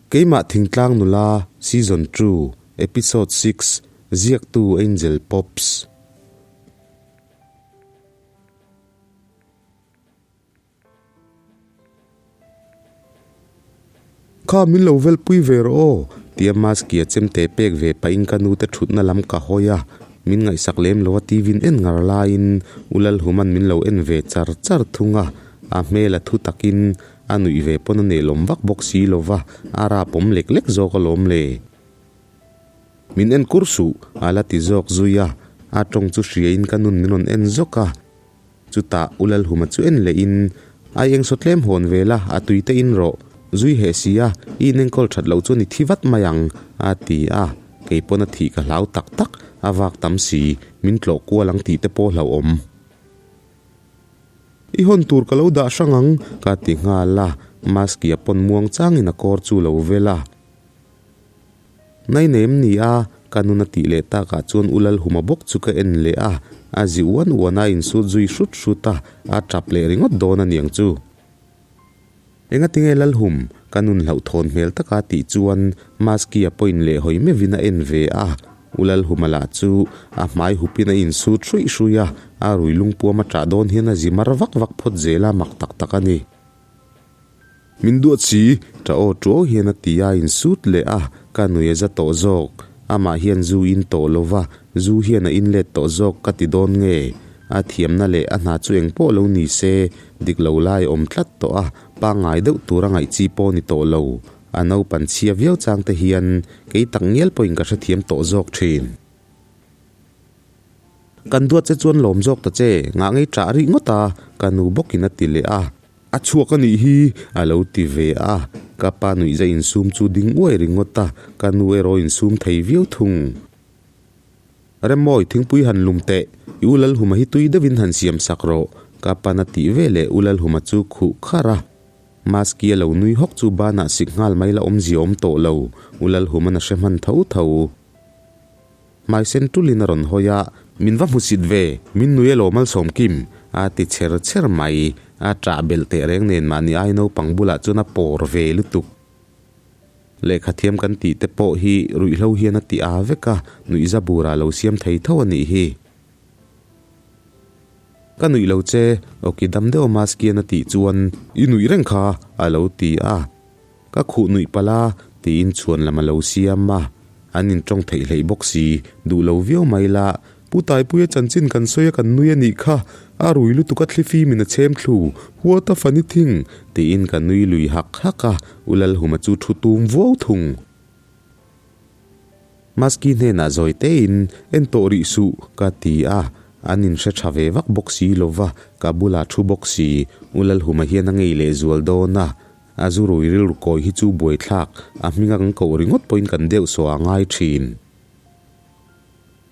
Keimah Thingtlang Nula Season Two Episode Six Ziaktu Angel Pops. Kha min lo velpui ve rawh aw tia Maski a chemte pek ve pahin ka nute thutna lam ka hawi a, min ngaihsak lem lo a TV in en ngar laiin U Lalhuman min lo en ve char char thung a, a hmel a thu takin A nuih ve pawn a nelawm vak bawk si lo va, a rap awm lek lek zawk alawm le. Min en kur suh, a la ti zawk zui a, a tawng chu hriain ka nun min rawn en zawk a. Chutah U Lalhuma chu en lehin, Ai eng saw tlem hawn ve la, a tui te in rawh, zui heh si a, i inenkawl that loh chuan i thi vat mai ang, a ti a. Kei pawn a thih ka hlau tak tak, a vak tam si, min tlawh kual ang tih te pawh hlauhawm. I hawn tur ka lo dah hrang ang, ka ti nghal a, Maski-a pawn muang changin a kawr chu lo vel a. Nai nei em ni a? Ka nun a tih leh takah chuan U Lalhuma bawk chu ka en leh a, a zi uan uan a insut zui hrut hrut a, a tap leh ringawt dawn a niang chu. Engatinge Lalhum, ka nun hlauhthawn hmel taka tih chuan Maski-a pawhin leh hawi meuhin a en ve a, U Lalhuma lah chu a hmai hupin a insut hruih hruih a, a rui lungpuam a ṭah dawn hian a zi mar vak vak phawt zel a, mak tak tak a ni. Min duat si, ṭah aw ṭuau hian a ti a, a insut leh a, ka nui a za tawh zawk. Amah hian zu in tawh lo va, zu hian a in let tawh zawk ka ti dawn nge? A thiamna leh a hna chu eng pawh lo ni se, dik lo lai a awm tlat tawh a, pangngai deuh tur a ngaih chi pawh ni tawh lo. A naupan chhia viau chang te hian kei tak ngial pawhin ka hrethiam tawh zawk thin. Kan duat che chuan lawm zawk ta che, ngah ngei ṭah rih ngawt a, ka nu bawkin a ti leh a. A chhuak a nih hi, a lo ti ve a. Ka pa nuihza insum chu ding uai ringawt a, ka nu erawh insum thei viau thung. Remawi, thingpui han lum teh, i U Lalhuma hi tui deuhin han siam sak rawh, ka pan a tih ve leh U Lalhuma chu khuh kharh a. Maski a lo nui hawk chu banah sik nghal mai la awmzia awm tawh lo, U Lalhuma'n a hre hman tho tho. Hmai sen tulin a rawn hawi a, Min va hmusit ve, min nui elaw Malsawm Kim? a ti chher chher mai. A ṭah belh teh reng nen mahni ai naupang bulah chuan a pawr ve lutuk. Lehkha thiam kan tih te pawh hi ruihhlo hian a ti aa vek a, nuihza bura lo siam thei tho a nih hi. Ka nuih lo che, awki dam deuh a Maskian a tih chuan i nuih reng kha a lo ti a. Ka khuh nuih palh a, tiin chhuan lam a lo siam a. An intawng theih hleih bawk si, duh lo viau mai la. Pu Taipuia chanchin kan sawi a kan nui a nih kha, a rui lutuk a thlifi min a chhem thlu, what a funny thing! tiin ka nui lui hak hak a, U Lalhuma chu thu tum vuau thung. Maski hnenah zawi tein, En tawh rih suh, ka ti a, an inhre tha ve vak bawk si lo va, ka bulah thu bawk si, U Lalhuma hian a ngei lehzual dawn a, A zu rui rilru kawi hi chu buaithlak, a hminga kan koh ringawt pawhin kan deuh saw a ngai thin.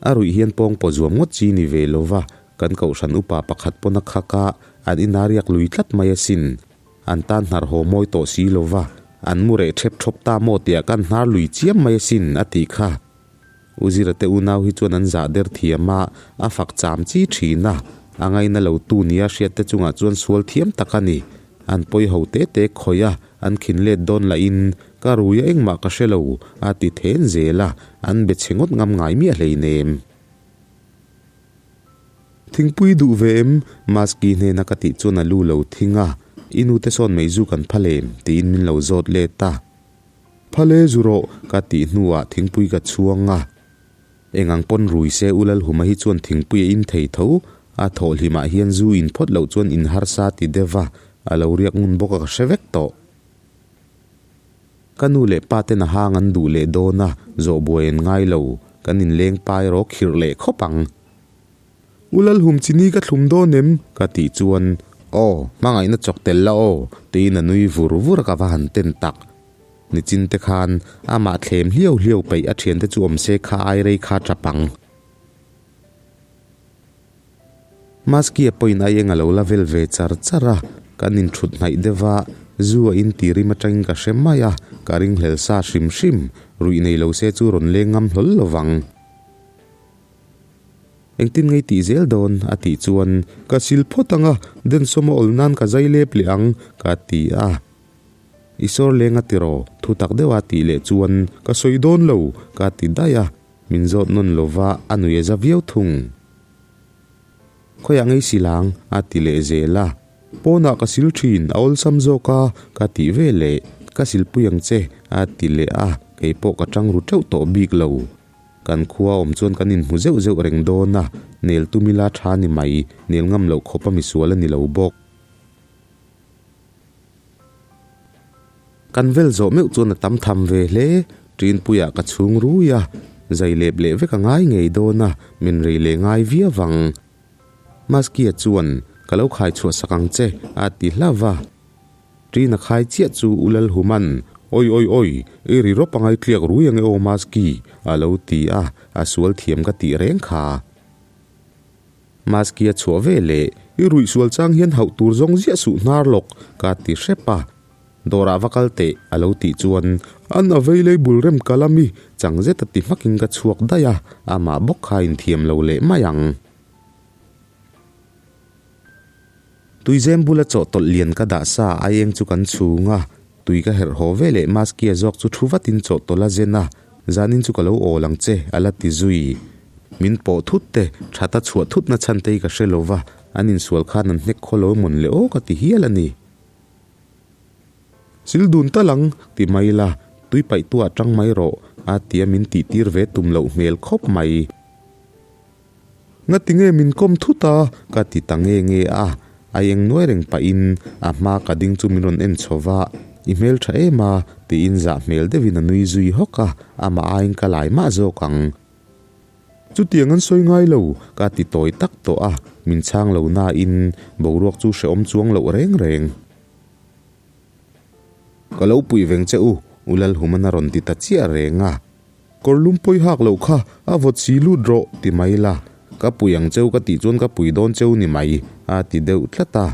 A ruih hian pawng paw zuam ngawt chi ni ve lo va, kan kohhran upa pakhat pawn a khak a, an ina riak lui tlat mai asin. An tan hnar haw mawi tawh si lo va, an mu reh thep thawp ta maw tiah kan hnar lui chiam mai asin, a tih kha. U Zira te unau hi chuan an zah der thiam a, a fak cham chi thin a, a ngaina lo tu nia hriat te chungah chuan sual thiam tak a ni. An pawi ho te te khawih a, an khin let dawn lahin ka rui a engmah ka hre lo, a ti then zel a, an be chhe ngawt ngam ngai miah hleinem. Thingpui duh ve em? Maski hnena ka tih chuan a lu lo thing a, I nute sawn mei zu kan phal em? tiin min lo zawt let a. Phale zu rawh, ka tih hnuah thingpui ka chhuang a. Eng ang pawn rui se U Lalhuma hi chuan thingpui a in thei tho. A thawhhlimah hian zu in phawt loh chuan in harsa ti deuh a, a lo riak ngun bawk a ka hre vek tawh. Ka nu leh pa ten a hang an duh leh dawn a, zawh buai an ngai lo. Kan inleng pa erawh khirh leh khawp ang. U Lalhum chini ka thlum dawn em? ka tih chuan, Aw, hmangaihna chawk tel la aw, tiin a nui vur vur a ka va han ten tak. Nichin te khan amah thlem hliau hliau peih a thiante chu awm se kha ai rei kha tap ang. Maski-a pawhin ai eng a lo la vel ve char char a, kan inthut hnaih deuh va, zu a inti rim atangin ka hre mai a, ka ringhlel sa hrim hrim, ruih nei lo se chu rawn leng ngam hlawl lo vang. Engtin ngei tih zel dawn? a tih chuan, Ka sil phawt ang a, densawm a awl nan ka zai lep leh ang, ka ti a. I sawr leng a tiraw? Thutak deuha tih leh chuan ka sawi dawn lo ka ti daih a, min zawt nawn lova a nui a za viau thung. Khawiah ngei silang? a ti leh zel a. Pawnah ka sil thin, a awlsam zawk a, ka tih ve leh. Ka silpui ang che, a ti leh a, kei pawh ka tang ru teuh tawh bik lo. Kan khua awm chuan kan inhmu zeuh zeuh reng dawn a, nel tum ila tha ni mai, nel ngam loh khawp a misual a ni lo bawk. Kan vel zawh meuh chuan a tam tham ve hle, Ṭinpuiah ka chhung rui a, zai lep leh vek a ngai ngei dawn a, min rei leh ngai viau vang. Maskia chuan, Ka lo khai chhuah sak ang che, a ti hlauh va. Ṭin a khai chiah chu U Lalhuman, Oi oi oi, i ri rawp angai tliak rui ang e aw Maski, a lo ti a, a sual thiam ka tih reng kha. Maski a chhuah ve leh, I ruih sual chang hian hauh tur zawng ziah suh hnar lawk, ka ti hrep a. Dawrah va kal teh, a lo tih chuan, An a vei lei bul rem kal ami, chang zet a ti hmakin ka chhuak daih a, amah bawk kha inthiam lo leh mai ang. Tuizem bula chawhtawlh lian ka dah sa a eng chu kan chhung a, tui ka herh haw ve leh Maskia zawk chu thu vatin chawhtawlh a zen a, Zanin chu ka lo awl ang che a la ti zui. Min pawh thut te, that a chhuah thut na chhan te hi ka hre lo va, an insual khan an hnek khaw lo mawn le aw ka ti hial a ni. Sil dun tal ang ti mai la, tui paih tu ah tang mai rawh a tia min tih tir ve tum loh hmel khawp mai. Ngati nge min kawm thut a? ka ti ta nge nge a, a eng nuai reng pahin a hma ka ding chu min rawn en chho va, I hmel tha em a? tiin zah hmel deuhin a nui zui hawk a, amah aiin ka lai mah zawk ang. Chutiang an sawi ngai lo, ka ti tawi tak tawh a, min chhang lo nain boruak chu hrehawm chuang loh reng reng. Ka lo pui veng che u, U Lalhuman a rawn ti ta chiah reng a. Kawr lum pawi hak loh kha a vawt si lut rawh ti mai la, ka pui ang cheu ka tih chuan ka pui dawn cheu ni mai a ti deuh tlat a.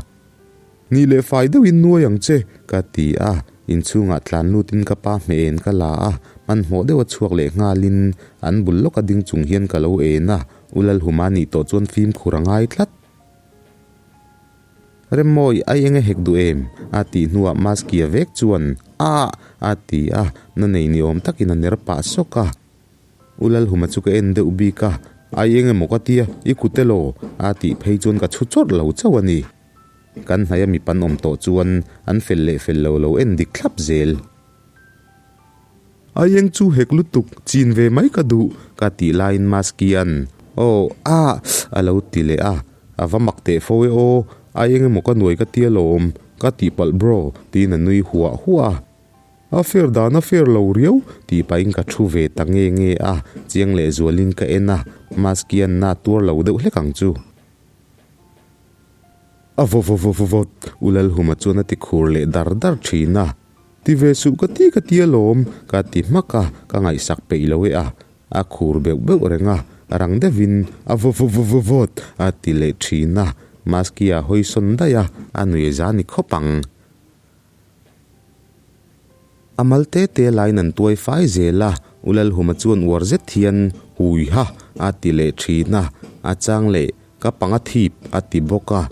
Nih leh fai deuhin nuai ang che ka ti a, inchhungah tlan lutin ka pa hmeh en ka la a, hmanhmawh deuha chhuak leh nghalin an bul lawka ding chung hian ka lo en a, U Lalhuma nih tawh chuan fimkhur a ngai tlat. Remmawi, ai eng e hek duh em? a tih hnuah Maskia vek chuan, Aah! a ti a, na nei ni awm takin a ner pah sawk a. U Lalhuma chu ka en deuh bik a, Ai eng emaw ka tia, i kut elaw? a tih phei chuan ka chhu chawrh lo chauh a ni. Kan hnaia mi pan awm tawh chuan an fel leh fel lo lo en dik thlap zel. Ai eng chu hek lutuk, chin ve mai ka duh, ka tih laiin Maski-a'n, Aw, ah! a lo ti leh a, A va mak teh fo e aw, ai eng emaw ka nuai ka tia lawm, ka tihpalh bro, tiin a nui huah huah a. A fair dan a fair lo riau, tih pahin ka thu ve ta nge nge a, chiang leh zualin ka en a, Maski-a'n na tuar lo deuh hlek ang chu. A vaw vaw vaw vaw, U Lalhuma chuan a ti khur leh dar dar thin a. Ti ve suh ka ti ka ti alawm, ka ti hmak a, ka ngaihsak peih lo e a. A khur beuh beuh reng a, rang deuhin a vaw vaw vaw vaw vawt a ti leh thin a. Maski a hawi sawn daih a, a nui a za ni khawp ang. A mal te te laiin an tuai fai zel a, U Lalhuma chuan uar zet hian hui ha a ti leh thin a, a chang leh ka panga thip a ti bawk a.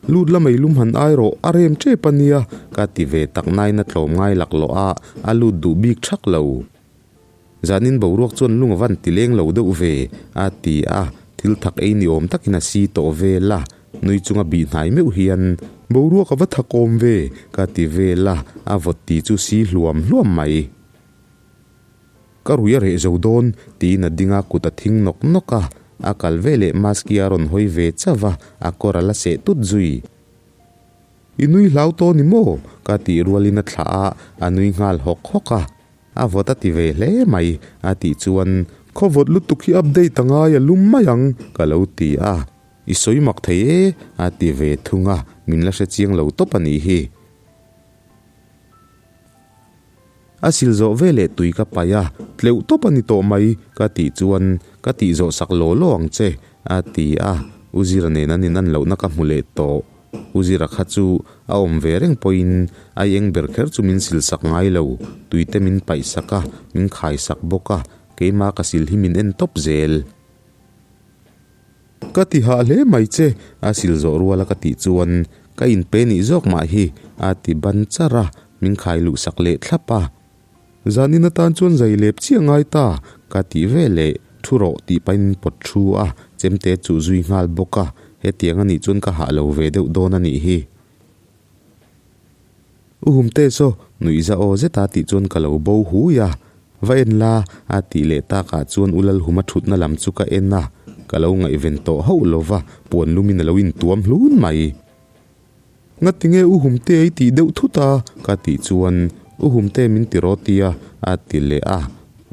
Lut la mai lum han ai rawh, a rem tep a nia, ka ti ve tak nain a tlawm ngai laklawh a, a lut duh bik thak lo. Zanin boruak chuan lung a van ti leng lo deuh ve, a ti a, thil thak ei ni awm takin a si tawh vel a, nui chunga bih hnai meuh hian, Boruak a va thakawm ve, ka ti vel a, a vawt ti chu si hluam hluam mai. Ka rui a reh zo dawn, tiin a ding a kut a thing nawk nawk a, a kal ve leh Maski a rawn hawi ve chauh a, a kawr a la seh tut zui. I nui hlau tawh ni maw? ka tih rualin a thlah a, a nui nghal hawk hawk a. A vawt a ti ve hle mai, a tih chuan, Khaw vawt lutuk hi update a ngai a lum mai ang, ka lo ti a. I sawi mak thei e, a ti ve thung a, min la hre chiang lo tawp a nih hi. A sil zawh ve leh tui ka paih a, tleuh tawp a ni tawh mai, ka tih chuan, Ka tih zawh sak law law ang che, a ti a, U Zira nen an inan lohna ka hmu leh tawh. U Zira kha chu a awm ve reng pawhin a eng ber kher chu min sil sak ngai lo, tui te min paih sak a, min khai sak bawk a, keimah ka sil hi min en tawp zel. Ka ti hah hle mai che, a sil zawh ruala ka tih chuan ka inpe nih zawk mah hi a ti ban char a, Min khai luh sak leh thlap a. Zanin atan chuan zai lep chiah ngai ta, ka tih ve leh thu rawh tih pahin min pawt thu a, chemte chuh zui nghal bawk a, hetiang anih chuan ka hah lo ve deuh dawn a nih hi. U Humte saw nuihza aw zeta tih chuan ka lo bo hui a, va en la a tih leh takah chuan U Lalhuma thutna lam chu ka en a, ka lo ngaihven tawh hauh lova puan lumin a lo intuam hlun mai. Ngatinge U Humte i tih deuh thut a? ka tih chuan U Humte min ti rawh tia a ti leh a.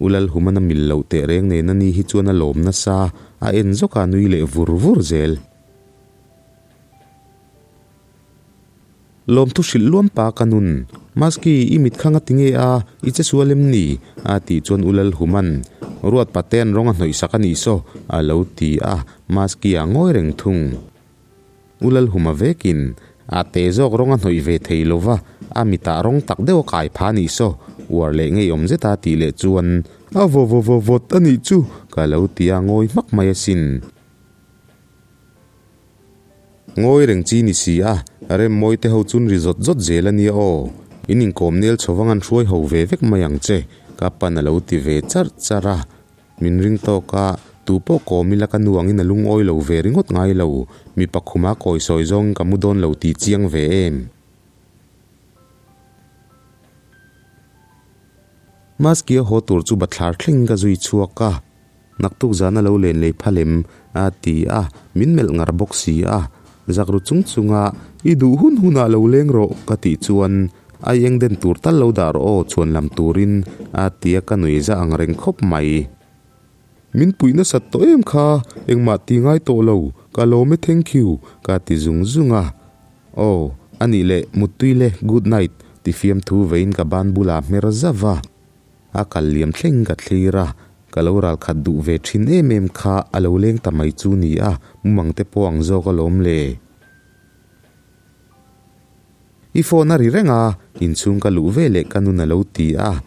U Lalhuman a mil loh teh reng nen a ni hi chuan a lawm nasa, a en zawk a nui leh vur vur zel. Lawmthu hrilh luam pa ka nun, Maski i mit kha ngatinge a, i che sual em ni? a tih chuan U Lalhuman Ruat pate'n rawng a hnawih sak a nih saw a lo ti a, Maski a ngawi reng thung. U Lalhuma vekin a te zawk rawng a hnawih ve thei lo va, a mitah rawng tak deuh a kai pha nih saw, uar leh ngeiawm zeta tih leh chuan a vaw vaw vaw vawt a nih chu ka lo ti a ngawi hmak mai asin. Ngawi reng chi ni si a, Remmawi te ho chun ri zawt zawt zel a nia aw, in inkawm nel chho vang an hruai ho ve vek mai ang che, ka pan a lo ti ve charh charh a. Min ring tawk a, tu pawh kawm ila ka nu angin a lungawi lo ve ringawt ngai lo, mipa khuma kawi sawi zawngin ka mu dawn lo tih chiang ve em? Maski a haw tur chu bathlar thlengin ka zui chhuak a, naktuk zan a lo len lei phal em? a ti a, min melh ngar bawk si a, zak ru chung chunga i duh hun hunah lo leng rawh ka tih chuan Ai eng den tur tal lo dah rawh aw chhuan lam turin a ti a ka nui za ang reng khawp mai. Min puih nasat tawh em kha engmah ti ngai tawh lo ka lawm e thank you ka ti zung zung a. Aw a nih leh muttui le good night ti fiamthu veiin ka ban bulah hmer zauh a. A kal liam thleng ka thlir a, ka lo ral khat duh ve thin em em kha a lo leng ta mai chu ni a mumang te pawh ang zawk alawm le. I phone a ri reng a, inchhung ka luh ve leh ka nun a lo ti a.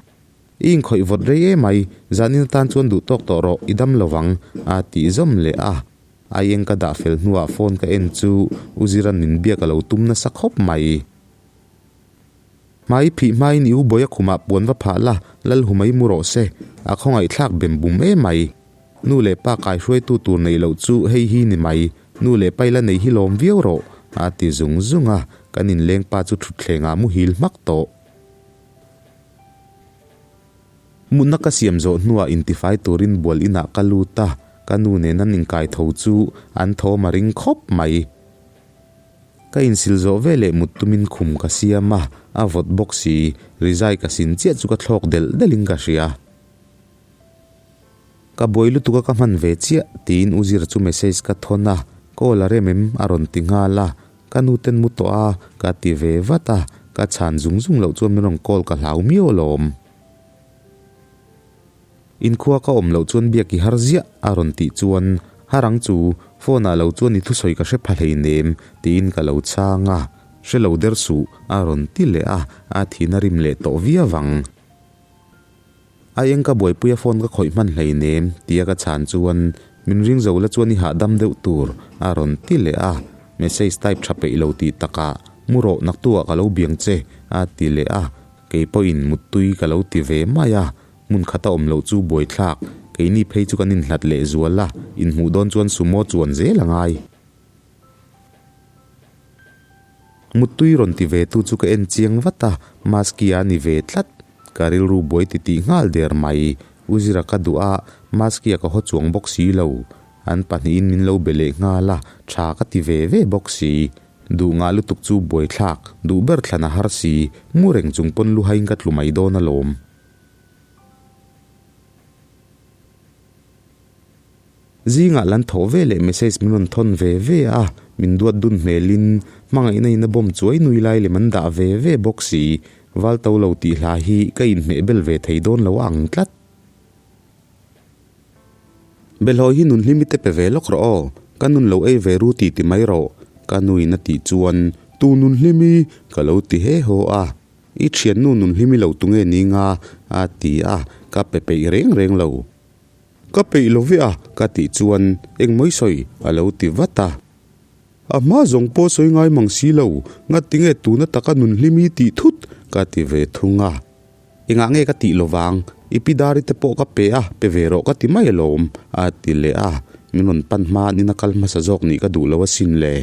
I inkhawih vawt rei emai, zanin atan chuan duh tawk tawh rawh, i dam lo vang, a tih zawm leh a. Aieng ka dah fel hnuah phone ka en chu U Ziran min biak a lo tum nasa khawp mai. Hmai phih hmain i U Bawia khumah puan va phah la, Lalhumai mu rawh se, a khawngaihthlak bem bum emai. Nu leh pa kaihruaitu tur neih loh chu hei hi ni mai, nu leh pa ila nei hi lawm viau rawh, a ti zung zung a, kan inleng pa chu thutthlengah muhil hmak tawh. Mutna ka siam zawh hnuah intifai turin bual inah ka lut a, ka nu nen an inkai tho chu an thawm a ring khawp mai. Ka insil zawh veleh mut tumin khum ka siam a, a vawt bawk si, rizai ka sin chiah chu ka thlawk delh delhin ka hria. Ka buai lutuk a ka hman ve chiah tiin U Zira chu message ka thawn a, call a rem em a rawn ti nghal a, ka nu ten mu tawh a ka ti ve vat a, ka chhan zung zung loh chuan min rawn call ka hlau miau alawm. Inkhua ka awm loh chuan biak i har ziah a rawn tih chuan har ang chu phone ah lo chuan i thusawi ka hre pha hleinem tiin ka lo chhang a, hre lo der suh a rawn ti leh a, a thihna rim leh tawh viau ang. A eng ka buaipui a phone ka khawih hman hleinem tia ka chhan chuan min ring zo la chuan i hahdam deuh tur a rawn ti leh a, message type tha peih lo tih takah mu rawh naktuah ka lo biang che a ti leh a, kei pawhin muttui ka lo ti ve mai a, hmun khata awm loh chu buaithlak, keini phei chu kan inhlat leh zual a, inhmuh dawn chuan sumo chuan zel a ngai. Muttui rawn ti ve tu chu ka en chiang vat a, Maski a ni ve tlat. Ka rilru buai ti tih nghal der mai. U Zira ka duh a, Maski a ka haw chuang bawk si lo. An pahnihin min lo be leh nghal a, tha ka ti ve ve bawk si. Duh ngah lutuk chu buaithlak, duh ber thlan a har si, mu reng chung pawn luhaiin ka tlu mai dawn alawm. Zingah lan thawh ve leh message min rawn thawn ve ve a, min duat dun hmelin hmangaihna in a bawm chuai nui lai lem an dah ve ve bawk si, val to lo tih hla hi ka inhmeh bel ve thei dawn lo a ang tlat. Belhawi hi nun hlimi te pe ve lawk rawh aw, ka nun lo ei ve ru ti ti mai rawh, ka nuin a tih chuan tu nun hlimi ka lo ti he haw a, i thiannu nun hlimi lo tunge ni nga a ti a, ka pe peih reng reng lo. Ka peih lo ve a, ka tih chuan engmawi sawi a lo ti vat a. A hma zawng pawh sawi ngai mang si lo, ngatinge tuna taka nun hlimi tih thut? ka ti ve thung a. Engah nge ka tih lovang, i pi Dari te pawh ka pe a, pe ve rawh ka ti mai alawm, a ti leh a. Min rawn pan hma an ina kal hmasa zawk nih ka duh lo asin le.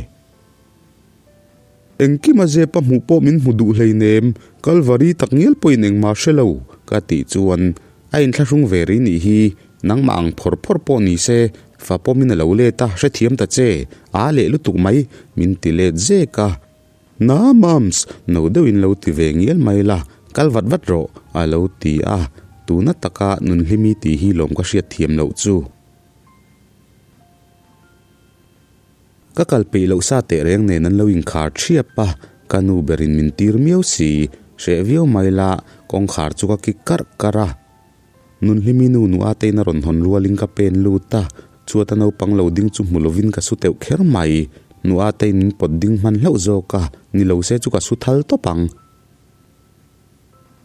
Engkim a zep a hmuh pawh min hmu duh hleinem, Kalvari tak ngial pawhin engmah hre lo, ka tih chuan a inthlahrung ve rih nih hi, nangmah ang phawr phawr pawh ni se, fa pawmin a lo let a, hrethiam ta che, aa leh lutuk mai, min ti let zek a. Na Mums, no deuhin lo ti ve ngial mai la, kal vat vat rawh, a lo ti a, tuna taka Nunhlimi tih hi lawm ka hriatthiam loh chu. Ka kal peih loh sa teh reng nen an lo inkhar thiap a, ka nu berin min tir miau si, hreh viau mai la, kawngkhar chu ka kik karh karh a. Nunhlimi nu nu a tein a rawn hawn rualin ka pen lut a, chhuata naupang lo ding chu hmu lovin ka su teuh kher mai. Nu a tein min pawt ding hman hlauh zawk a, ni lo se chu ka su thal tawp ang.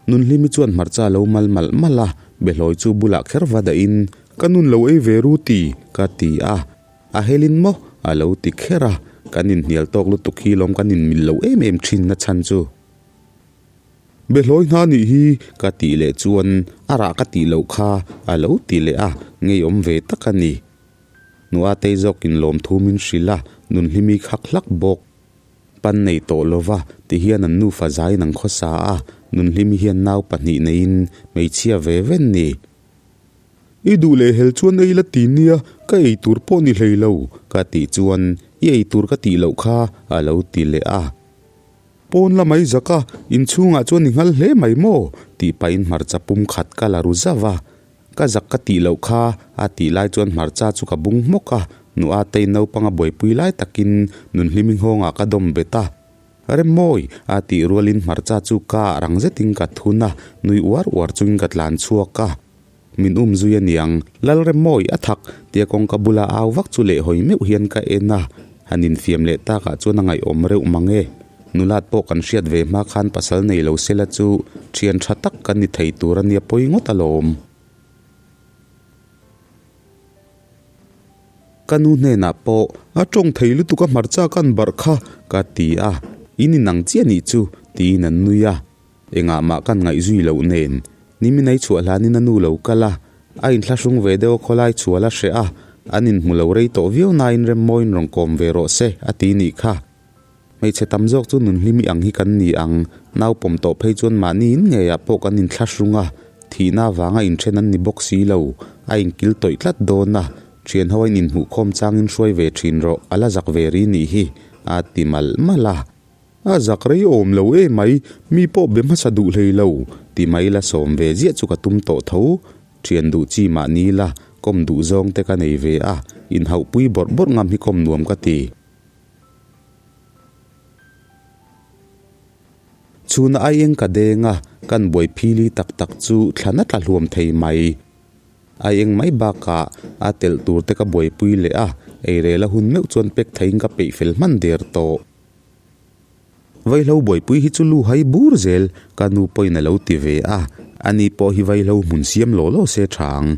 Nunhlimi chuan hmarcha a lo mal malh malh a, Behlawi chu bulah kher va dahin, Ka nun lo ei ve ru ti, ka ti a. A helin maw? a lo ti kher a, kan inhnial tawk lutuk hi lawm kan inmil lo em em thin na chhan chu. Behlawi hna nih hi, ka tih leh chuan a rah ka tih loh kha a lo ti leh a, ngeiawm ve tak a ni. Nuatei zawkin lawmthu min hrilh a, Nunhlimi khak hlak bawk. Pan nei tawh lova ti hian an nufa zaiin an khawsa a, Nunhlimi hian nau pahnih neiin hmeichhia ve ven ni. I duh leh hel chuan ei la ti nia, ka ei tur pawh ni hlei lo, ka tih chuan i ei tur ka tih loh kha a lo ti leh a. Pawn la mai zak a, inchhungah chuan i nghal hle mai maw? tih pahin hmarcha pum khat ka la ru zauh a. Ka zak ka tih loh kha a tih lai chuan hmarcha chu ka bung hmawk a, nu Atei naupang a buaipui lai takin Nunhlimi nghawngah ka dawm bet a. Remmawi! a tih rualin hmarcha chu ka rang zetin ka thun a, nui uar uar chungin ka tlan chhuak a. Min um zui a niang, Lalremmawi a thak! tia kawngka bula au vak chu lehhawi meuh hian ka en a, han infiam leh takah chuan a ngaihawm reuh mang e. Nulat pawh kan hriat ve hma khan pasal nei lo sela chu thian tha tak kan ni thei tur a nia pawi ngawt alawm. Ka nu hnenah pawh a tawng thei lutuk a hmarcha kan barh kha ka ti a, in inang chiah nih chu tiin an nui a. Engah mah kan ngaihzui loh nen nimin a i chhuah hlanin a nu lo kal a, a inthlahrung ve deuh a khawlai chhual a hreh a, an inhmu lo rei tawh viau nain Remmawiin rawn kawm ve rawh se a ti nih kha. Hmeichhe tam zawk chu nunhlimi ang hi kan ni ang, nau pawm tawh phei chuan mahni in ngeiah pawh kan inthlahrung a, thihna avanga inthen an ni bawk si lo, a inkil tawih tlat dawn a, thian ho a in inhmuhkhawm changin hruai ve thin rawh, a la zak ve ri nih hi, a ti malh malh a. A zak rei awm lo e mai, mi pawh be hmasa duh hlei lo, ti mai la sawm ve ziah chu ka tum tawh tho, thian duh chi mahni la, kawm duh zawng te ka nei ve a, inhauhpui bawrh bawrh ngam hi kawm nuam ka ti. Chhuna aieng ka deng a, kan buai phili tak tak chu thlan a tla hluam thei mai. Aieng mai bakah a telh tur te ka buaipui leh a, eirel a hun meuh chuan pek theiin ka peih fel hman der tawh. Vaihlo buaipui hi chu lu hai bur zel ka nu pawhin a lo ti ve a, ani pawh hi vaihlo hmun siam law law se tha ang.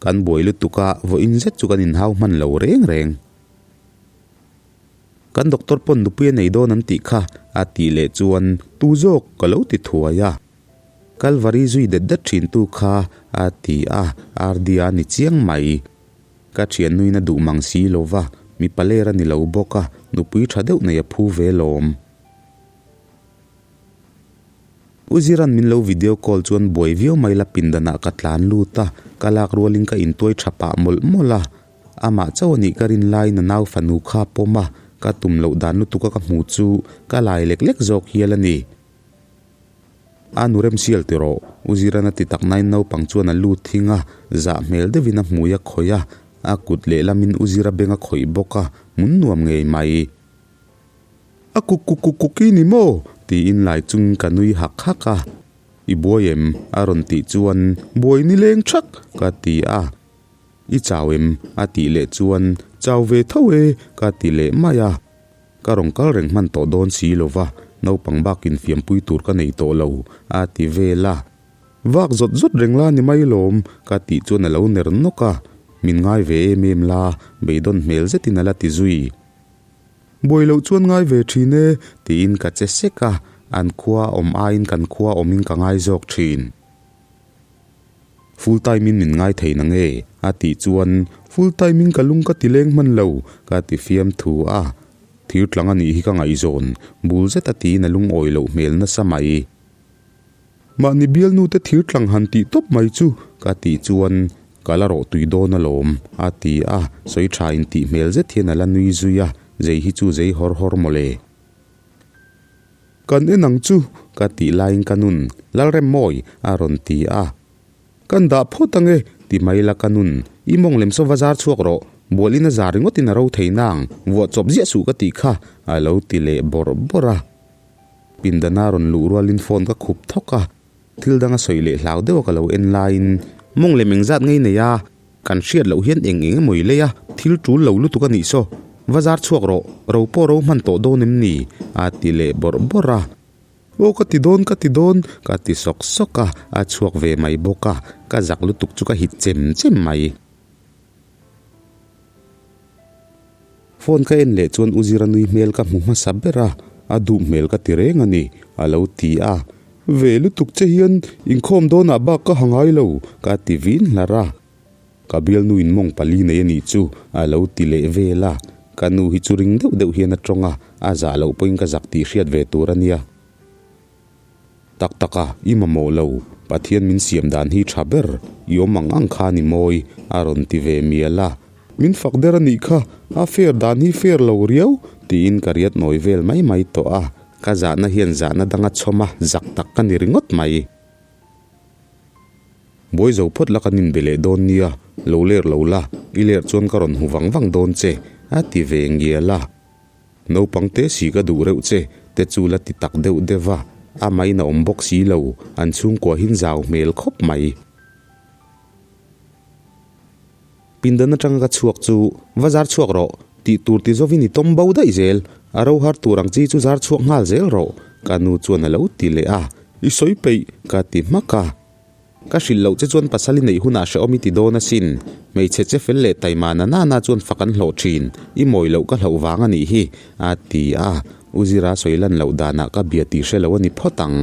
Kan buai lutuk a, vawiin zet chu kan inhau hman lo reng reng. Kan doctor pawn nupui a nei dawn an tih kha a tih leh chuan tu zawk ka lo ti thuai a. Kalvari zui det det thin tu kha a ti a, Ardia a ni chiang mai. Ka thian nuin a duh mang si lo va, mipa ler a ni lo bawk a, nupui tha deuh nei a phu ve lawm. U Ziran min lo video call chuan buai viau mai la pindanah ka tlan lut a, ka lak rualin ka intuai tha pah mawlh mawlh a. Amah chauh a nih ka rin laiin a nau fanu kha a pawm a, ka tum loh dan lutuk a ka hmu chu ka lai lek lek zawk hial a ni. A nu remsial ti rawh, U Ziran a ti tak nain naupang chuan a lut thing a, zah hmel deuhin a hmui a khawih a, a kut lehlamin U Zira beng a khawih bawk a, hmun nuam ngei mai. A kuk kuk kuk kuk i ni maw? tiin lai chungin ka nui hak hak a. I buai em? a rawn tih chuan, Buai ni leng thak! ka ti a. I chau em? a tih leh chuan, Chau ve tho e! ka ti leh mai a. Ka rawn kal reng hman tawh dawn si lo va, naupang bakin fiampui tur ka nei tawh lo, a ti vel a. Vak zawt zawt reng la ni mai lawm, ka tih chuan a lo ner nawk a. Min ngai ve em em la, beidawn hmel zetin a la ti zui. Buai loh chuan ngai ve thin e, tiin ka che sek a. An khua awm aiin kan khua awmin ka ngai zawk thin. Full time in min ngai thei na nge? A tih chuan Full time in ka lung ka ti leng hman lo ka ti fiam thu a. Thir tlang a nih hi ka ngaihzawn bul zet a tiin a lungawi loh hmel nasa mai. Mahni bialnu te thir tlang han tih tawp mai chu ka tih chuan ka la rawh tui dawn alawm a ti a, sawi tha in tih hmel zet hian a la nui zui a, zei hi chu zei hawr hawr mawle. Kan en ang chu ka tih laiin ka nun Lalremmawi a rawn ti a, Kan dah phawt ange ti mai la ka nun, i mawng lem saw va zar chhuak rawh, bual in a zar ringawt in a ro thei nang, vuah chawp ziah suh ka tih kha a lo ti leh bawrh bawrh a. Pindana rawn luh rualin phone ka khup thawk a, thil danga sawi leh hlau deuha ka lo en laiin mawng lem engzat ngei nei a, kan hriat loh hian eng eng emaw i lei a, thil tul lo lutuk a nih saw, va zar chhuak rawh, ro pawh ro hman tawh dawn em ni? a ti leh bawrh bawrh a. Aw ka ti dawn ka ti dawn ka ti sawk sawk a, a chhuak ve mai bawk a, ka zak lutuk chu ka hit chem chem mai. Phone ka en leh chuan U Zira nui hmel ka hmu hmasa ber a, a duh hmel ka ti reng a ni, a lo ti a. Ve lutuk che hian inkhawm dawnah bak ka ha ngai lo, ka ti vin hlar a. Ka bialnuin mawng pali nei a nih chu, a lo ti leh vel a. Ka nu hi chu ring deuh deuh hian a tawng a, a zah loh pawhin ka zak tih hriat ve tur a nia. Tak tak a, i mamawh lo, Pathian min siam dan hi tha ber, i awm ang ang kha ni mawi, a rawn ti ve mial a. Min fak der a nih kha, a fair dan hi fair lo riau, tiin ka riat nawi vel mai mai tawh a, ka zahna hian zahna danga chhawm a, zak tak ka ni ringawt mai. Buai zo phawt la kan inbe leh dawn nia, lo ler lo la, i ler chuan ka rawn hmu vang vang dawn che, a ti ve ngial a. Naupang te si ka duh reuh che te chu la ti tak deuh deuh va, a main a awm bawk si lo, an chhungkua hin zau hmel khawp mai. Pindan atanga ka chhuak chu va zar chhuak rawh, tih tur ti zovin i tawm bo daih zel, a ro har tur ang chi chu zar chhuak nghal zel rawh, ka nu chuan a lo ti leh a, i sawi peih ka ti hmak a. Ka hrilh loh che chuan pasal i neih hunah hrehawm i ti dawn asin. Hmeichhe che fel leh taima na nana chuan fak an hlawh thin. I mawi loh ka hlauh vang a nih hi, a ti a. U Zira sawi lan loh danah ka bia tih hre lo a ni phawt ang.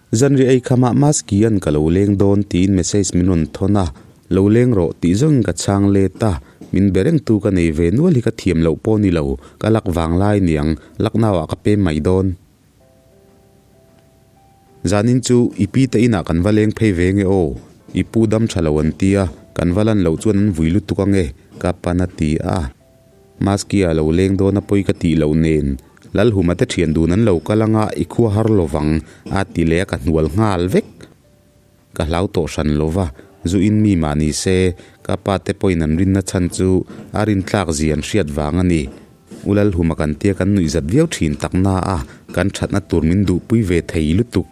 Zanri ei khamah Maski-a'n ka lo leng dawn tiin message min rawn thawn a, Lo leng rawh tih zawngin ka chhang let a, min be rengtu ka nei ve nual hi ka thiam loh pawh ni lo, ka lak vang lai niang, Lucknow-ah ka pem mai dawn. Zanin chu i pi te inah kan va leng phei ve nge aw, i pu dam tha lo an tia, kan va lan loh chuan an vui lutuk ange, ka pan a ti a. Maski-a lo leng dawn a pawi ka tih loh nen, Lalhuma te thian dun an lo kal anga i khua har lo vang, a ti leh a ka hnual nghal vek. Ka hlau tawh hran lo va, zu in mi mah ni se, ka pa te pawhin an rinna chhan chu a rintlak zia an hriat vang a ni. U Lalhuma kan tia kan nuihzat viau thin tak na a, kan thatna tur min duhpui ve thei lutuk.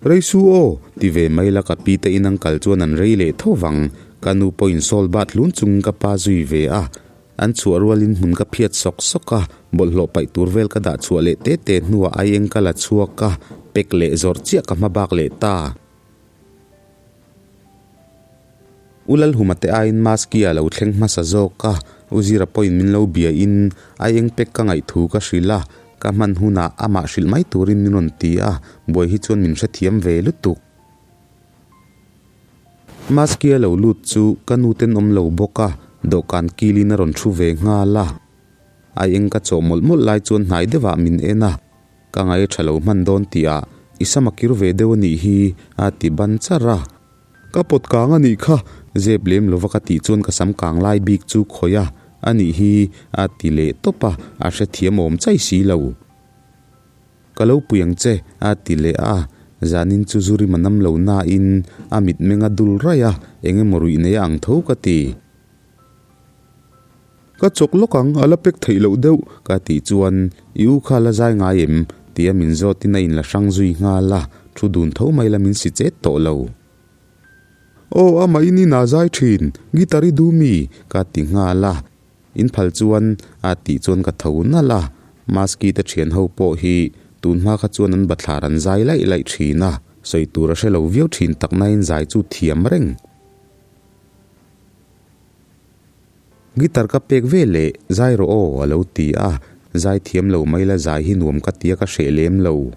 Rei su aw, ti ve mai la ka pi te in an kal chuan an rei leh tho vang. Ka nu pawhin sawl bat hlun chungin ka pa zui ve a. An chhuah rualin hmun ka phiat sawk sawk a, bawlhhlawh paih tur vel ka dah chhuah leh te te hnuah aieng ka la chhuak a, pek leh zawrh chiah ka hma bak leh ta. U Lalhuma te aiin Maski a lo thleng hmasa zawk a, U Zira pawhin min lo bia in a eng pek ka ngaih thu ka hrilh a, ka hman hunah amah hrilh mai turin min rawn ti a, buai hi chuan min hrethiam ve lutuk. Maski a lo lut chu ka nu tenawm lo bawk a, dawhkan kilin a rawn thu ve nghal a, a eng ka chawh mawlh mawlh lai chuan hnai deuhah min en a, Ka ngai tha lo hman dawn tih ah i sam a kir ve deuh a nih hi a ti ban char a. Ka pawt kang a nih kha, zep lem lova ka tih chuan ka sam kang lai bik chu khawih a a nih hi a ti leh tawp a, a hrethiam awm chai si lo. Ka lo pui ang che a ti leh a, zanin chu zu rim a nam lo nain a mitmeng a dul raih a, eng emaw ruih nei a ang tho ka ti. Ka chawk lawk ang, a la pek theih loh deuh, ka tih chuan, I u kha la zai ngai em? tia min zawtin a inla hrang zui nghal a, thu dun tho mai la min si chet tawh lo. Aw, amah in in a zai thin, guitar i duh mi? ka ti nghal a, in phal chuan a tih chuan ka tho nalh a, Maski te thian ho pawh hi tun hma kha chuan an bathlar an zai laih laih thin a, sawi tur a hre lo viau thin tak nain zai chu thiam reng. Guitar ka pek ve leh, zai rawh aw, a lo ti a. Zai thiam lo mai la zai hi nuam ka tia ka hreh lem lo.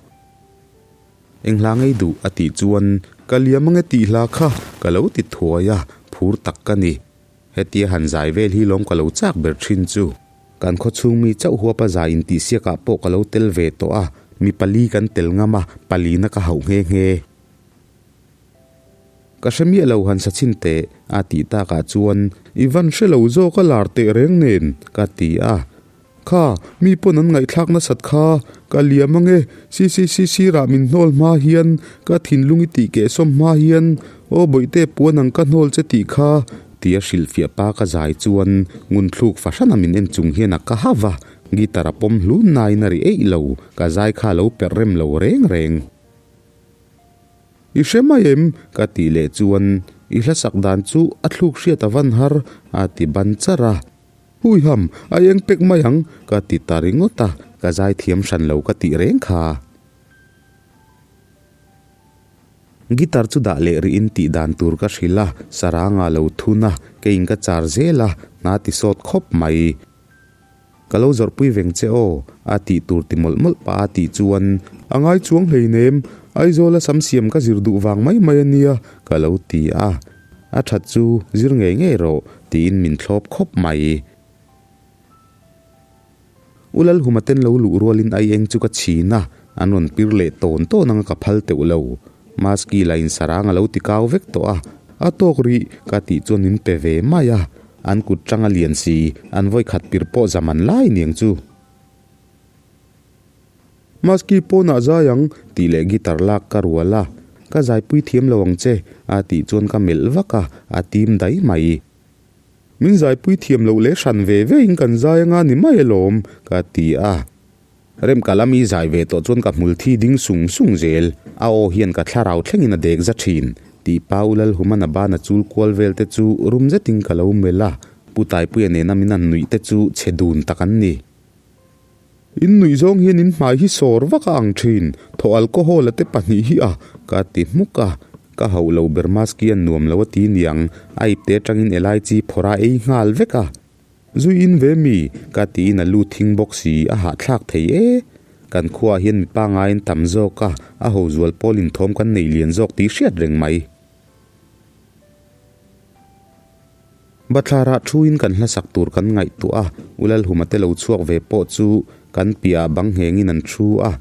Eng hla ngei duh? a tih chuan, Ka liam ange tih hla kha, ka lo ti thuai a, phur tak ka ni. Hetia han zai vel hi lawm ka lo chak ber thin chu. Kan khawchhung mi chauh huapa zai intihsiakah pawh ka lo tel ve tawh a, mi pali kan tel ngam a, palina ka hauh nghe nghe. Ka hre miah lo han sa chhin teh, a tih takah chuan, I van hre lo zawk a lar teh reng nen, ka ti a. Kha, mi pawn an ngaihthlak nasat kha, ka liam ange, CCC sirah min hnawl hma hian, ka thinlung i tih kehsawm hma hian, aw bawihte puan ang ka hnawl che tih kha, tia hrilhfiah pa ka zai chuan ngunthluk fahrana min en chung hian a ka ha va, guitar a pawm hlun nain a ri eih lo, ka zai kha a lo perh rem lo reng reng. I hre mai em? ka tih leh chuan i hlasak dan chu a thluk hriat a van har, a ti ban charh a. Huiham, a eng pek mai ang, ka ti ta ringawt a, ka zaithiam hran lo ka tih reng kha. Guitar chu dah leh rihin tih dan tur ka hrilh a, saranga lo thun a, keiin ka char zel a, hna ti sawt khawp mai. Ka lo zawrhpui veng che aw, a tih tur ti mawlh mawlh pah a tih chuan, A ngai chuang hleinem, Aizawla sam siam ka zir duh vang mai mai a nia, ka lo ti a. A that chu zir ngei ngei rawh, tiin min thlawp khawp mai. U Lalhuma ten lo luh rualin ai eng chu ka chhin a, an rawn pir leh tawn tawn anga ka phal teuh lo. Maski la in sarang a lo ti kau vek tawh a, a tawk rih ka tih chuan min pe ve mai a, an kut tang a lian si, an vawi khat pir pawh zam an lai niang chu. Maski pawnah zai ang tih leh guitar lak ka rual a, ka zaipui thiam lo ang che a tih chuan ka melh vak a, a tim dai mai. Min zaipui thiam loh leh hran ve ve in kan zai anga ni mai alawm ka ti a. Remkala mi zai ve tawh chuan ka hmul thi ding sung sung zel, a aw hian ka thlarau thlengin a dek za thin, tih pa U Lalhumana bana chul kual vel te chu rum zetin ka lo melh a, Pu Taipuia nena min han nuih te chu chhe dun tak an ni. In nuih zawng hian in hmai hi sawr vak a ang thin, thaw alcohol a te pahnih hi a, ka ti hmuk a, ka hauh lo ber maski an nuam lo a ti niang, a ipte atangin elaichi phawrh a ei nghal vek a. Zui in ve mi? Ka tiin a lu thing bawk si, a hahthlak thei e. Kan khuaah hian mi pangaiin tam zawk a, a ho zual pawl inthawm kan nei lian zawk tih hriat reng mai. Bathlarah thuin kan hlasak tur kan ngaihtuah a, U Lalhuma te lo chhuak ve pawh chu kan piahah bang nghengin an thu a.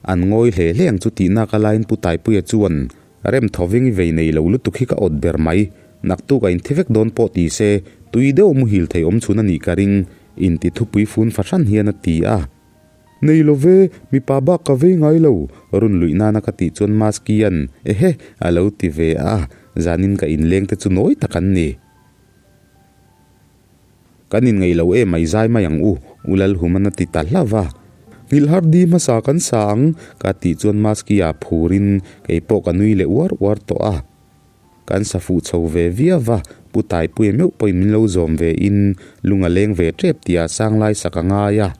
An ngawi hle hle ang chu tih nak a laiin Pu Taipuia chuan, Rem thoving i vei nei lo lutuk hi ka awt ber mai. Naktuk a inthi vek dawn pawh ti se, tui deuh muhil thei awm chhun a nih ka ring, inti thupui fun fahran hian a ti a. Nei lo ve, mipa bak ka vei ngai lo, run luih nana ka tih chuan Maskian, Ehe, a lo ti ve a, zanin ka inleng te chu nawi tak an ni. Kan inngeih lo em mai zai mai ang u, U Lalhuman a ti ta hlauh va. Nghilh har di hmasa kan sa ang, ka tih chuan Maski-a phurin kei pawh ka nui leh uar uar tawh a. Kan sa fuh chho ve viau va, Pu Taipuia meuh pawhin min lo zawm ve in lung a leng ve tep tia sang lai sak a ngai a.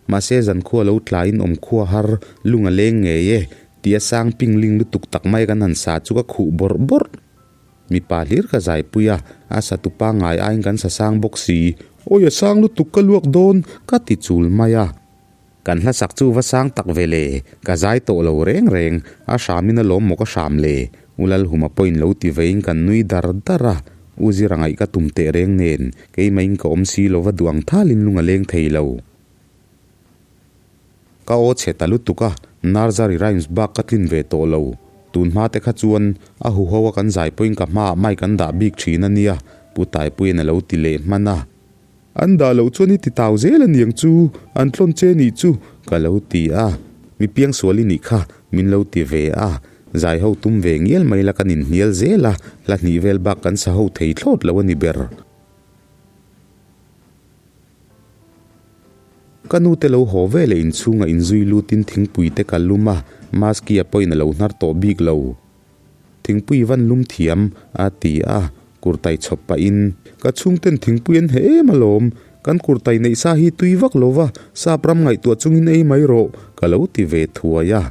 Mahse zankhua lo tlaiin awmkhua har lung a leng ngei e, tia sang pingling lutuk tak mai kan han sa chu ka khuh bawrh bawrh. Mipa hlir ka zaipui a, a satu pangngai aiin kan sa sang bawk si. Awi a sang lutuk ka luak dawn, ka ti chul mai a. Kan hlasak chu va sang tak ve le, ka zai tawh lo reng reng, a hramin a lawm maw ka hram le, U Lalhuma pawhin lo ti veiin kan nui dar dar a, U Zira ngaih ka tum teh reng nen, keimah in ka awm si lova duh ang thalin lung a leng thei lo. Ka aw chhe ta lutuk a, Nursery rhymes bak ka tlin ve tawh lo. Tun hma te kha chuan a huho a kan zai pawhin ka hmaah mic an dah bik thin a nia, Pu Taipuia'n a lo ti leh hman a. An dah loh chuan i ti tau zel a niang chu, an tlawn che nih chu, ka lo ti a. Mi piangsual i nih kha, min lo ti ve a. Zai ho tum ve ngial mai la kan inhnial zel a, hla hnih vel bak kan sa ho thei thlawt lo a ni ber. Ka nu te lo haw ve leh inchhungah inzui lutin thingpui te ka lum a, Maski-a pawhin a lo hnar tawh bik lo. Thingpui van lum thiam, a ti a, kurtai chhawp pahin, Ka chhungten thingpui an heh em alawm, kan kurtai neih sa hi tui vak lo va, sap ram ngaihtuah chungin ei mai rawh, ka lo ti ve thuai a.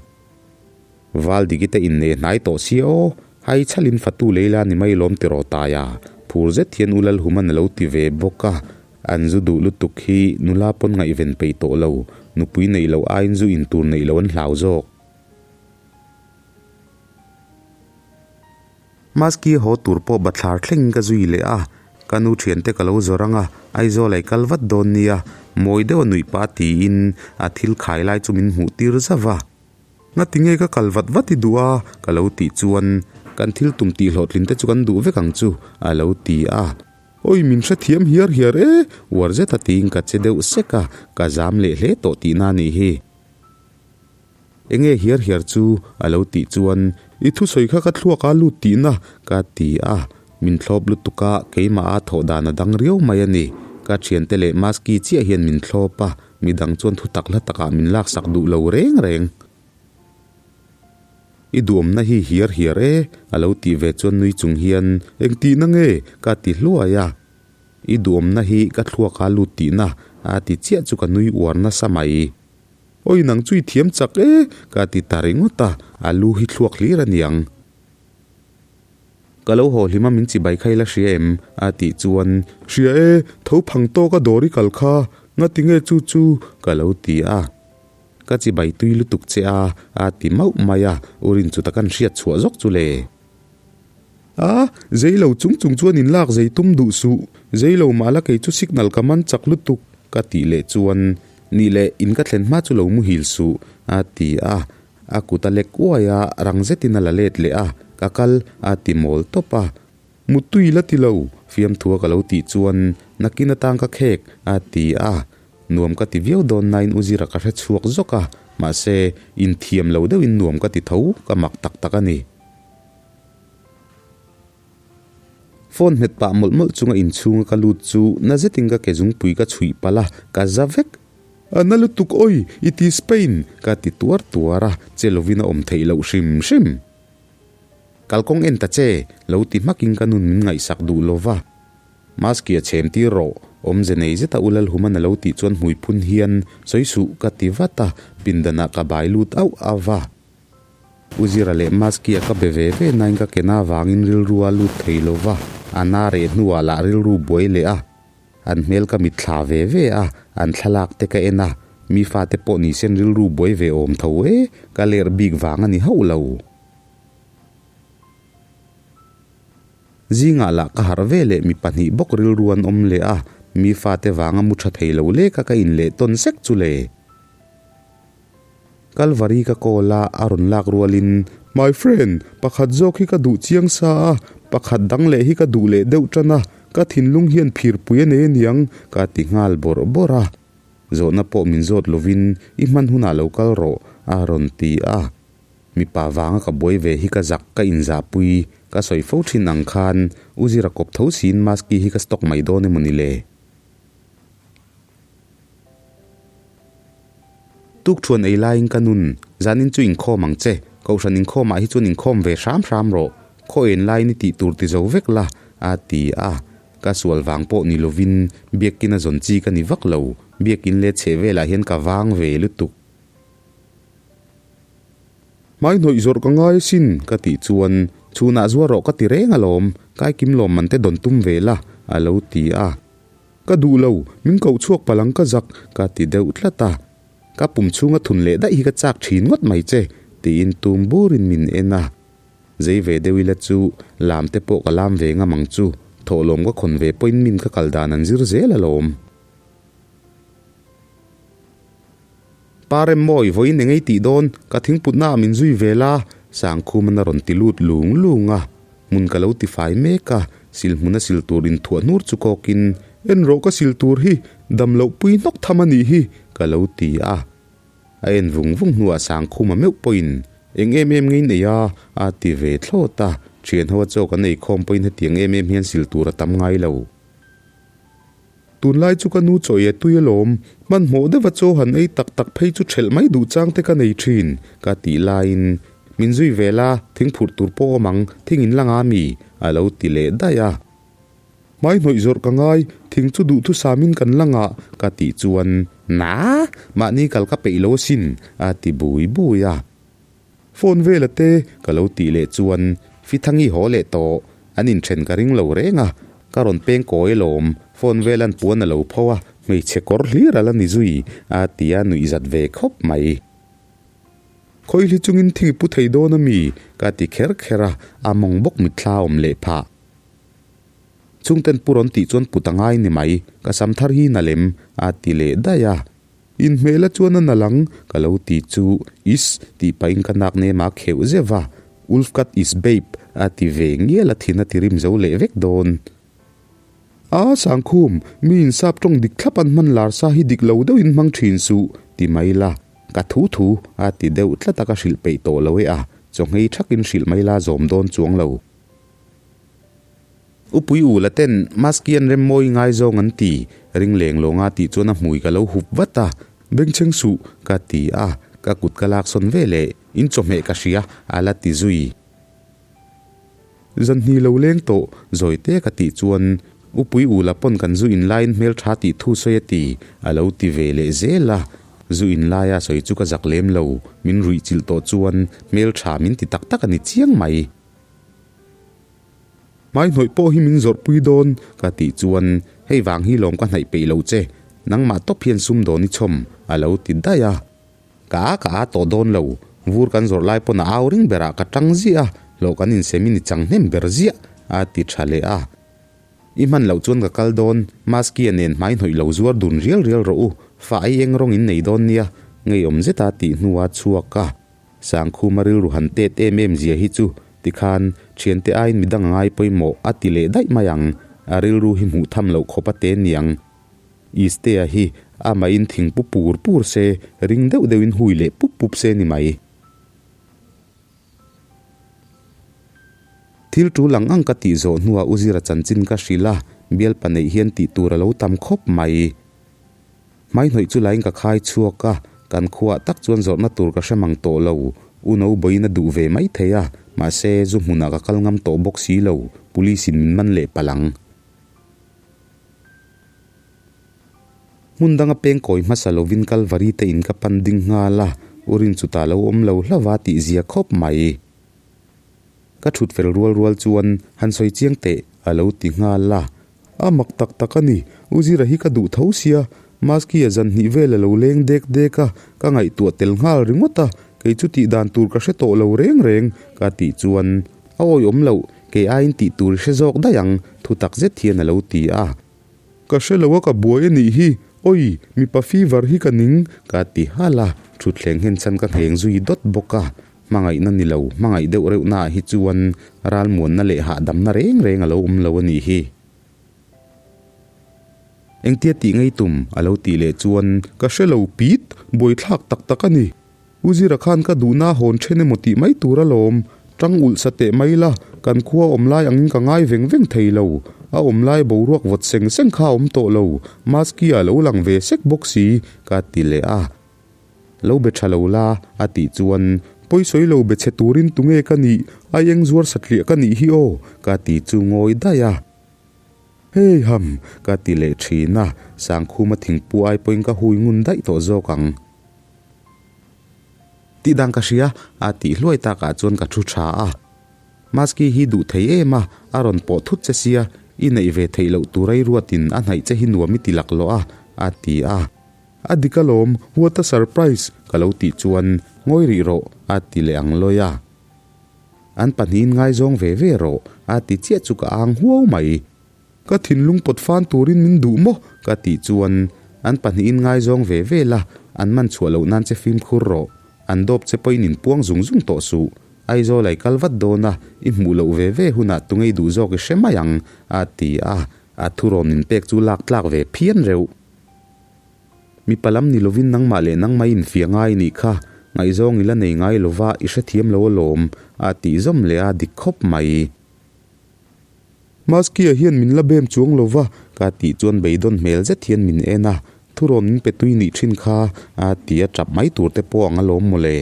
Valdigi te innei hnai tawh sia aw, hai chhalin fatu lei la ni mai lawm tiraw Taia, phur zet hian U Lalhuman a lo ti ve bawk a. An zu duh lutuk hi nula pawn ngaihven peih tawh lo, nupui neih loh aiin zu in tur neih loh an hlau zawk. Maski haw tur pawh bathlar thlengin ka zui leh a, ka nu thiante ka lo zawr ang a, Aizawl ai kal vat dawn nia, mawi deuh a nuih pah tiin a thil khai lai chu min hmuh tir zauh a. Ngati nge ka kal vat vat i duh a? ka lo tih chuan kan thil tum tih hlawhtlin te chu kan duh vek ang chu a lo ti a. Awi min hrethiam hiar hiar e, uar zet a tiin ka che deuh sek a, ka zam leh hle tawh tihna a nih hi. Enge hiar hiar chu a lo tih chuan i thusawi kha ka thluak a lut tihna ka ti a, min thlawp lutuk a, keimah a thawh dan a dang riau mai a ni. Ka thiante leh Maski chiah hian min thlawp a, midang chuan thutak hla takah min laksak duh lo reng reng. I duhawmna hi hiar hiar e a lo tih ve chuan nui chung hian engtihna nge ka ti hluai a. I duhawmna hi ka thluak a lut tihna a ti chiah chu ka nui uar nasa mai. Awi nang chu i thiam chak e, ka ti ta ringawt a, a lu hi thluak hlir a niang. Ka lo haw hlim a min chibai kha ila hria em? a tih chuan, Hria e, tho phang tawk a dawr i kal kha, ngati nge chu chu? ka lo ti a. Ka chibai tui lutuk che a, a ti mauh mai a, u rin chu takan hriat chhuah zawk chu le. A, zei lo chung chung chuan in lak zei tum duh suh, zei lo mah la kei chu signal ka man chak lutuk ka tih leh chuan nih leh in ka thlen hma chu lo muhil suh a ti a, a kut a lek uai a, rang zetin a la let leh a, ka kal a ti mawl tawp a, Muttui la ti lo fiamthua ka lo tih chuan nakin atang ka khek a ti a, nuam ka ti viau dawn nain u Zira ka hre chhuak zawk a, mahse inthiam lo deuhin nuam ka ti tho ka mak tak tak a ni. Phone hmet pah mawlh mawlh chunga inchhunga ka lut chu na zetin ka ke zungpui ka chhuih palh a, ka za vek. A na lutuk awi, i ti Spain! ka ti tuar tuar a, che lovin a awm theih loh hrim hrim. Kalkawng en ta che, lo ti hmakin ka nun min ngaihsak duh lova. Maski a chhem tir rawh, awmze nei zeta U Lalhuman a lo tih chuan hmui phun hian sawi suh ka ti vat a, pindanah ka bai lut auh auh a. U Zira leh Maski-a ka be ve ve nain ka kena avangin rilru a lut thei lo va, a na reh hnuah lah rilru buai leh a. An hmel ka mitthla ve ve a, an thlalak te ka en a, mi fate pawh ni sen rilru buai ve awm tho e, ka lerh bik vang a ni hauh lo. Zingah lah ka harh ve leh mi pahnih bawk rilru an awm leh a, mi fate vanga mu tha thei lo leka ka inleh tawn sek chu le. Kalvari ka call a, a rawn lak rualin, My friend, pakhat zawk hi ka duh chiang sa a, pakhat dang leh hi ka duh leh deuh tan a, ka thinlung hian phirpui a nei aniang, ka ti nghal bawrh bawrh a. Zawhna pawh min zawt lovin, I hman hunah lo kal rawh, a rawn ti a. Mipa vanga ka buai ve hi ka zak, ka inzahpui, ka sawi fo thin ang khan, U Zira kawp tho siin maski hi ka stock mai dawn emaw ni le? Tukṭhuan ei laiin ka nun, zanin chu inkhawm ang che, Kohhran inkhawmah hi chuan inkhawm ve hram hram rawh, khaw en laiin i tih tur ti zo vek la, a ti a. Ka sual vang pawh ni lovin biakin a zawn chi ka ni vak lo, biakin leh chheh velah hian ka vang ve lutuk. Hmai hnawih zawrh ka ngai asin, ka tih chuan, Chhunah zuar rawh ka ti reng alawm, kaikim lawmman te dawn tum ve la, a lo ti a. Ka duh lo, min koh chhuak palh ang ka zak, ka ti deuh tlat a. Ka pum chhunga thun leh daih hi ka chak thin ngawt mai che, tiin tum burin min en a. Zei ve deuh ila chu, lam te pawh ka lam ve ngam ang chu, thawhlawm ka khawn ve pawhin min ka kal dan an zir zel alawm. Pa Remmawi, vawiin eng ei tih dawn, ka thingputna ah min zui ve la, Sangkhuman a rawn ti lut lung lung a. Hmun ka lo ti fai mek a, sil hmuna sil tur inthuah hnur chu kawkin, En rawh ka sil tur hi, dam loh pui hnawk tham a nih hi, ka lo ti a. A en vung vung hnuah Sangkhuma meuh pawhin, Eng em em nge in ei a? a ti ve thlawt a, thian ho a chaw kan eikhawm pawhin hetiang em em hian sil tur a tam ngai lo. Tunlai chu ka nu chaw ei a tui alawm, hmanhmawh deuha chaw han ei tak tak phei chu ṭhelh mai duh chang te ka nei ṭhin, ka tih laiin, Min zui ve la, thing phurh tur pawh awm ang, thing in la nga mi? a lo ti leh daih a. Hmai hnawih zawrh ka ngai, thing chu duhthusamin kan la ngah, ka tih chuan, Naa, mahni kal ka peih lo asin, a ti bui bui a. Phone vela te ka lo tih leh chuan Fithangi haw leh tawh, an inthen ka ring lo reng a. Ka rawn peng kawi alawm, phone vel an puan a lo pho a, hmeichhe kawr hlir a la ni zui, a ti a nuih zat ve khawp mai. Khawihli chungin thing i pu thei dawn a mi? ka ti kher kher a, a mawng bawk mitthla a awm leh phah. Chungten pu rawn tih chuan put a ngai ni mai, ka sam thar hi na lem, a ti leh daih a. Inhmehla chuan a nalh ang, ka lo ti chu, Is, tih pahin ka nak nem a kheuh zeuh va, Ulf cut is babe, a ti ve ngial a thin a ti rim zo leh vek dawn. A, Sangkhum, mi insap tawng dik thlap an hman lar sa hi dik lo deuhin hmang thin suh, ti mai la, ka thu thu, a ti deuh tlat a ka hrilh peih tawh lo e a, chawnghei thakin hrilh mai la zawm dawn chuang lo. Upui u la ten Maski an rem mawi ngai zawng an ti, ring leng lawnga tih chuan a hmui ka lo hup vat a, Bengchheng suh ka ti a, ka kut ka lak sawn ve leh, in chawhmeh ka hria a la ti zui. Zanhni lo leng tawh zawi te ka tih chuan Upui u la pawn kan zu in laiin hmeltha tih thu sawi a ti a lo ti ve leh zel a, zu in laia sawi chu ka zak lem lo, min ruih chilh tawh chuan hmeltha min ti tak tak a ni chiang mai. Hmai hnawih pawh hi min zawrhpui dawn ka tih chuan hei vang hi lawm ka hnaih peih lo che, nangmah tawp hian sum dawn i chhawm a lo ti daih a. Ka a ka a tawh dawn lo, vur kan zawrh lai pawn a au ring berah ka tang ziah a, hlawh kan insem in i chang hnem ber ziah a ti tha leh a. I hman loh chuan ka kal dawn, Maski-a nen hmai hnawih lo zuar dun rial rial rawh u, fa ai eng rawng in nei dawn nia, ngeiawm zeta tih hnuah chhuak a. Sangkhuma rilru han tet em em zia hi chu tikhan thiante aiin midang a ngai pawimawh a ti leh daih mai ang, a rilru hi hmuh tham loh khawp a te niang. Istea hi amahin thing pu pur pur se, ring deuh deuhin hui leh pup pup se ni mai. Thil tul ang ang ka tih zawh hnuah U Zira chanchin ka hrilh a, bialpa neih hian tih tur a lo tam khawp mai. Hmai hnawih chu lain ka khai chhuak a, kan khuaah tak chuan zawrhna tur ka hre mang tawh lo. U no bawiin a duh ve mai thei a, mahse zu hmunah ka kal ngam tawh bawk si lo, police in min man leh palh ang. Hmun danga peng kawi hmasa lovin Kalvari te in ka pan ding nghal a, U Rinchuta lo awm lo hlauh a tih zia khawp mai. Ka thut fel rual rual chuan han sawi chiang teh a lo ti nghal a. A mak tak tak a ni, U Zira hi ka duh tho sia, Maski a zan hnih vel a lo leng dek dek a, ka ngaihtuah tel nghal ringawt a, kei chu tih dan tur ka hre tawh lo reng reng ka tih chuan a awihawm loh, kei aiin tih tur i hre zawk daih ang thu tak zet hian a lo ti a. Ka hre lo a ka buai a nih hi, awi mipa fever hi ka ning ka ti halh a, thutthleng hen chhan ka ngheng zui dawt bawk a, hmangaihna ni lo, hmangaih deuh reuhnaah hi chuan ralmuanna leh hahdamna reng reng a lo awm lo a nih hi. Engtia tih ngei tum a lo tih leh chuan ka hre lo pit, buaithlak tak tak a ni. U Zira khan ka duhna hawn then emaw tih mai tur alawm, tang ulh sa teh mai la, kan khua awm lai angin ka ngai veng veng thei lo. A awm lai boruak vawt seng seng kha a awm tawh lo, Maski a lo lang ve sek bawk si, ka ti leh a. Lo be tha lo la, a tih chuan, Pawisawi lo be chhe turin tunge ka nih, ai eng zuar satliah ka nih hi aw, ka ti chu ngawi daih a. Hei ham, ka ti leh thin a, Sangkhuma thingpu ai pawhin ka hui ngun daih tawh zawk ang. Tih dan ka hria, a tih hluai takah chuan ka thu tha a. Maski hi duh thei em a, a rawn pawh thut che sia, i neih ve theih loh tur ei ruatin a hnaih che hi nuam i ti laklawh a, a ti a. A dik alawm, what a surprise! ka lo tih chuan, Ngawi rih rawh, a ti leh ang lawi a. An pahnihin ngaizawng ve ve rawh, a ti chiah chu ka ang huau mai. Ka thinlung pawt fan turin min duh maw? ka tih chuan an pahnihin ngaizawng ve ve la, an man chhuah loh nan che fimkhur rawh. An dawp che pawhin inpuang zung zung tawh suh. Aizawl ai kal vat dawn a, i hmuh loh ve ve hunah tungei duh zawk i hre mai ang, a ti a, a thurawn min pek chu lak tlak ve phian reuh. Mipa lam ni lovin nangmah leh nangmah i infiah ngai nih kha, ngaihzawng i la nei ngai lova i hrethiam lo alawm, a tih zawm leh a dik khawp mai. Maski-a hian min la bem chuang lo va, ka tih chuan beidawn hmel zet hian min en a, thurawn min pe tui nih thin kha a ti a tap mai tur te pawh ang alawm mawle.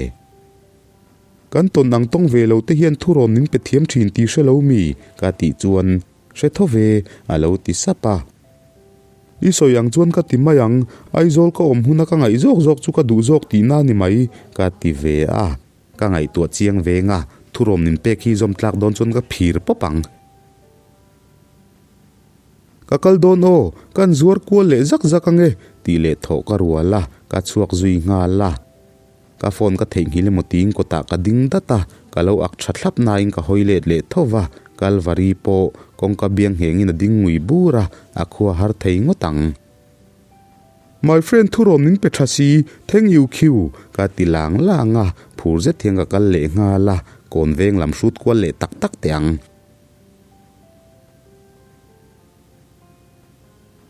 Kan tawn ang tawng ve lo te hian thurawn min pe thiam thin tih hre lo mi? ka tih chuan hre tho ve a lo ti sap a. I sawi ang chuan ka ti mai ang, Aizawl ka awm huna ka ngaih zawk zawk chu ka duh zawk tihna ni mai ka ti ve a. Ka ngaihtuah chiang veng a, thurawm min pek hi zawm tlak dawn chuan ka phir pawp ang. Ka kal dawn aw, kan zuar kual leh zak zak ange, tih leh thawh ka rual a, ka chhuak zui nghal a. Ka phone ka theihnghilh emaw tiin kawtah ka ding dat a, ka lo ak tha thlap nain ka hawi let leh tho va, Kalvari pawh kawngka biang nghengin a ding ngui bur a, a khua har thei ngawt ang. My friend thurawn min pe tha si, thank you khiu, ka ti lang lang a, phur zet hian ka kal leh nghal a, kawn veng lam hrut kual leh tak tak teh ang.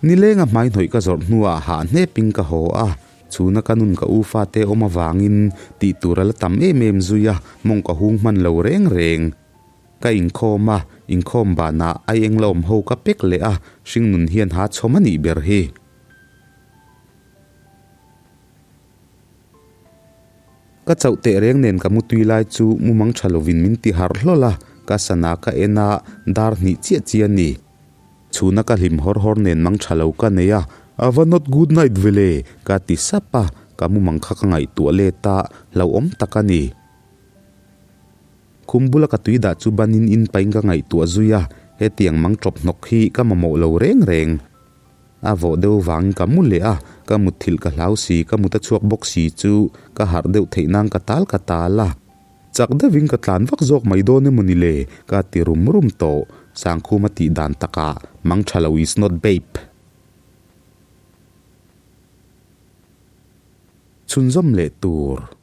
Nilenga hmaihnawih ka zawrh hnuah hah hnepin ka haw a, chhuna ka nun ka u fate awm avangin tih tur a la tam em em zui a, mawng ka hung hman lo reng reng. Ka inkhawm a, inkhawm banah ai eng la awm ho ka pek leh a, hringnun hian ha chhawm a nih ber hi. Ka chauh teh reng nen ka mutui lai chu mumang tha lovin min ti harh hlawl a, ka sana ka en a, dar hnih chiah chiah a ni. Chhuna ka hlim hawr hawr nen mang tha lo ka nei a, a va not good night ve le, ka ti sap a, ka mumang kha ka ngaihtuah let a, hlauhawm tak a ni. Khum bula ka tui dah chu banin in pain ka ngaihtuah zui a, hetiang mang tawp hnawk hi ka mamawh lo reng reng. A vawh deuh vangin ka mu leh a, ka mutthilh ka hlau si, ka mut a chhuak bawk si chu ka harh deuh theih nan ka tal ka tal a. Chak deuhin ka tlan vak zawk mai dawn emaw ni le, ka ti rum rum tawh. Sangkhuma tih dan takah, mang tha lo is not babe. Chhunzawm leh tur.